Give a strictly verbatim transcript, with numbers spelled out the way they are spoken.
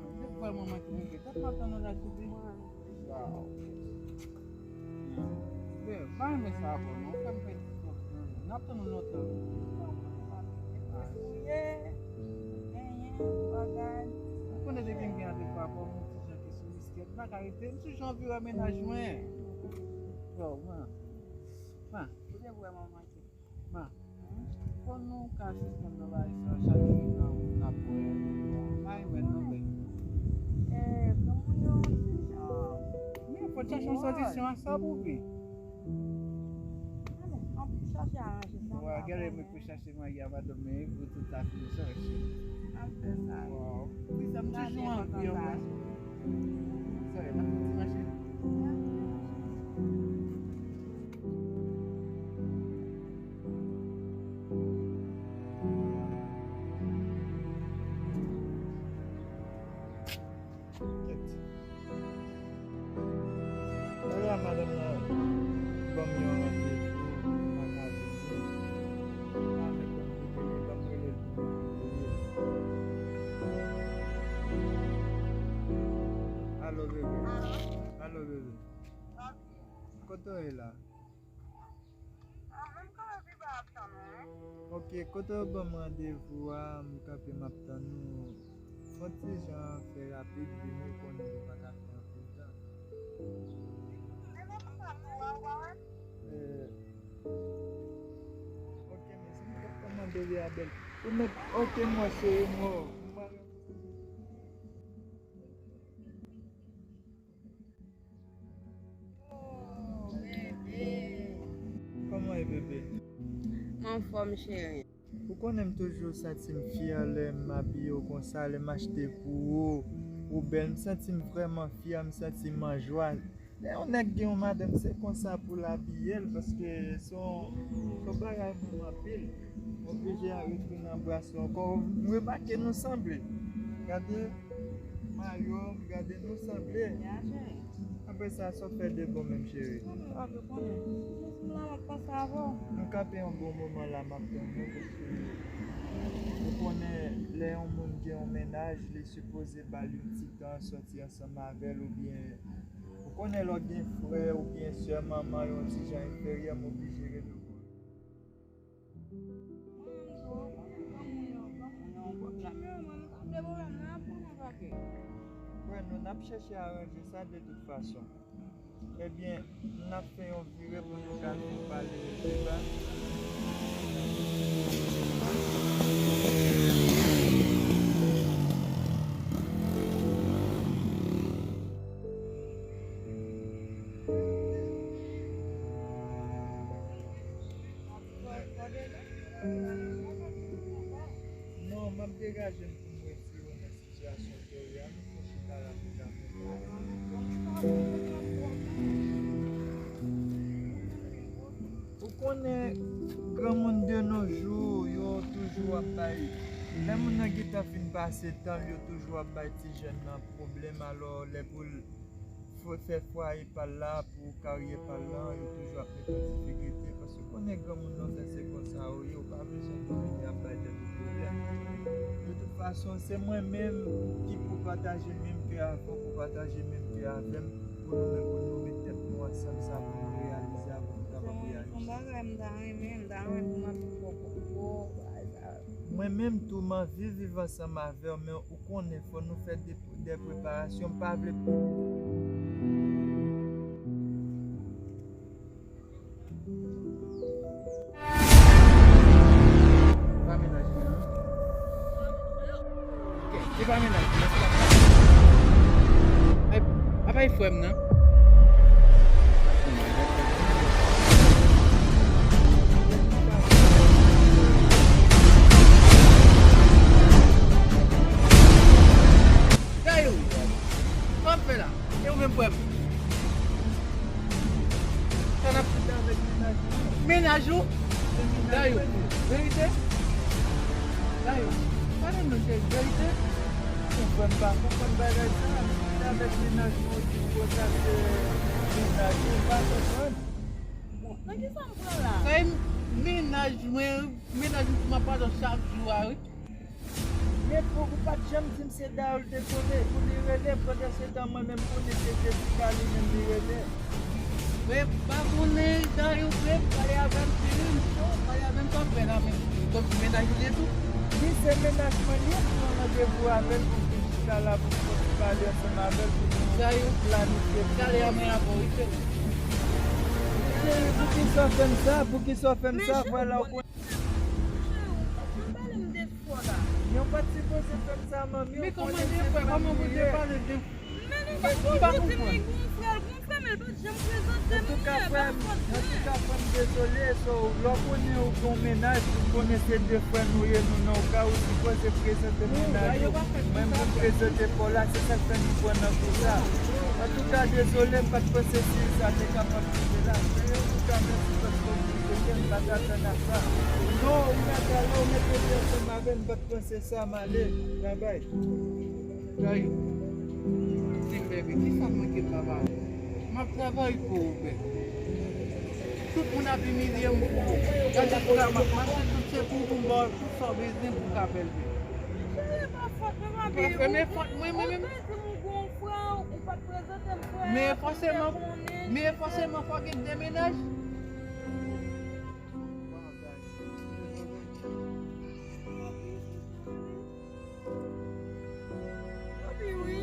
Ou vrèman manke rive. Tèt m ap tann ou la, Jezi. Waw. Bebe, m pa renmen sa avè w non. Ou fè m pèdi tan. N ap tann ou lontan wi. Ou konnen depi m gen avè w, papa, m yon ti jan ki sou biskèt. M pa ka rete. M toujou anvi wè mennaj mwen. Waw, man. Man. Ou te vrèman manke. Ma, fò nou ka sispann nan bagay sa, chak jou n ap, n ap wè. M pa renmen non, men. Eh, granmoun yo, ti jan. Men, fò n chache yon solisyon a sa, boubi. Ale, ann chache aranje sa. Wè, gade, mwen pou chache mari a madanm mwen, pou tout sa fini, sa, mesye. N ap fè sa. Waw. Wi, sa, m toujou anvi, mwen. Sa, n ap fè ti mache. Kèt. Talè a madanm nan ban m yon randevou, m pa ka vini. M pa avèk kòm kote li, ban m rele l pou m kote li. Alo, bebe. Alo, bebe. Kote w ye la? Ok, kote w ban m randevou a, m kanpe, m ap tann ou. Fò ti jan fè rapid, vini, ou konnen nou pa ka fè anpil tan. Eh, ok, men si m t ap kòmande li a bèl. Ou mèt, ok, mwen cheri, mwen. Oh, bebe. Kòman w ye, bebe? M anfòm, cheri. Ou konnen m toujou santi m fyè lè m abiye w konsa, lè m achte pou ou. Ou bèl, m santi m vrèman fyè, m santi m an jwa. Lè yon nèg gen yon madanm, se konsa pou l abiye l, paske se yon, se yon bagay m renmen anpil. M oblije al retounen anbrase w ankò. M remake nou sanble. Gade mayo m, gade nou sanble. Apre sa, sa w fè de bon menm, cheri? M kanpe yon bon moman la, m ap tann nou, paske ou konnen, lè yon moun gen yon mennaj, li sipoze ba l yon ti tan, sòti ansanm avè l, oubyen ou konnen lè w gen frè oubyen sè, manman yon ti jan enferyè, m oblije rele w. Wè, nou n ap chèche aranje sa de tout fason. Ebyen, n ap fè yon vire pou nou ka vin pale deba. Non, m ap degaje m pou m retire w nan sitiyasyon ke w ye a, nou fon chita la pou ta konprann. Ou konnen, granmoun de nos jours, yo toujou ap bay, lè moun nan gentan fin pase tan l, yo toujou ap bay ti jèn nan pwoblèm, alò lè pou l fò fè fwaye pa l la, pou karyè pa l lan, yo toujou ap met yon difikilte, paske konnen granmoun nan fè se konsa yo ye, ou pa bezwen tou vini ap bay tèt ou pwoblèm. De tout fason, se mwen menm ki pou pataje menm kè avè w, pou pataje menm kè avè m, pou nou menm, pou nou met tèt nou ansanm, sa pou nou reyalize a, pou nou kapab reyalize. Se yon bagay m ta renmen, m ta renmen pou m ap viv yon koup gwo bagay sa. Mwen menm tou, m anvi viv ansanm avè w, men ou konnen, fò nou fè de, de preparasyon, m pa vle. Pa mennaj mwen, non. Ok, se pa mennaj mwen, se pa mennaj mwen. Ay, apa e frè m nan? Dayou, sa w ap fè la? E ou menm frè m? Sa n ap fè avèk mennaj ou? Mennaj ou? Dayou, verite? Dayou, pale m non cheri, verite? Ou frè m pa konprann bagay sa, se avèk mennaj ou di kontakte mennaj ou, m pa konprann. Bon, nan kisa m pran la? Sa e mennaj mwen, mennaj mwen m ap pale chak jou a wi. Men pou ou pa t janm di m se Dayou l te konnen. Pou li rele, pandan se tan mwen menm konnen se Jessica li menm li rele. Frè, pa konnen Dayou, frè, pale avè m, cheri m cho, pale avè m, sa w fè la menm? Kòmsi mennaj ou li ye tou? Wi, se mennaj mwen li ye, m pran randevou avè l pou m vin chita la pou m pale ansanm avè l pou nou planifye. Cheri, poukisa w fè m sa? Poukisa w fè m sa? Vwala, ou konnen. Monchè, ou pa t janm pale m de frè w la. Men ou pa t sipoze fè m sa, manmi. Men kòman de frè? Kòman pou te pale de... Men li pa t toujou di m li gon frè, l gon frè, men l pa t janm prezante m li, e pa fòt mwen. Antouka, frè m, antouka, frè m, dezole, so, lè w konnen ou gen yon mennaj, ou konnen se de frè nou ye, nou nan yon kay, ou sipoze prezante mennaj ou. Mwen, mwen prezante pa w la, se sa k fè nou pran nan kou sa. Antouka, dezole, m pa t panse si sa te kapab rive la. Men antouka, mèsi paske w vin kote m, m pa t atann a sa. Non, ou mèt ale, ou mèt rete ansanm avè m, m pa t panse sa, m ale. Babay. Dayou, di m, bebe, kisa m manke m pa ba ou? M ap travay pou ou, bebe. Tout moun ap imilye m pou ou. Gade pou la m ap mache, tout se pou ou, pou m ba w tout sa w bezwen pou w ka bèl, bebe. Cheri, e pa fòt mwen, papi. Paske men fòt mwen, mwen menm. Ou te di m ou gon frè, ou pa t prezante m frè a, men fòseman, men fòseman fò gen de mennaj. Papi, wi.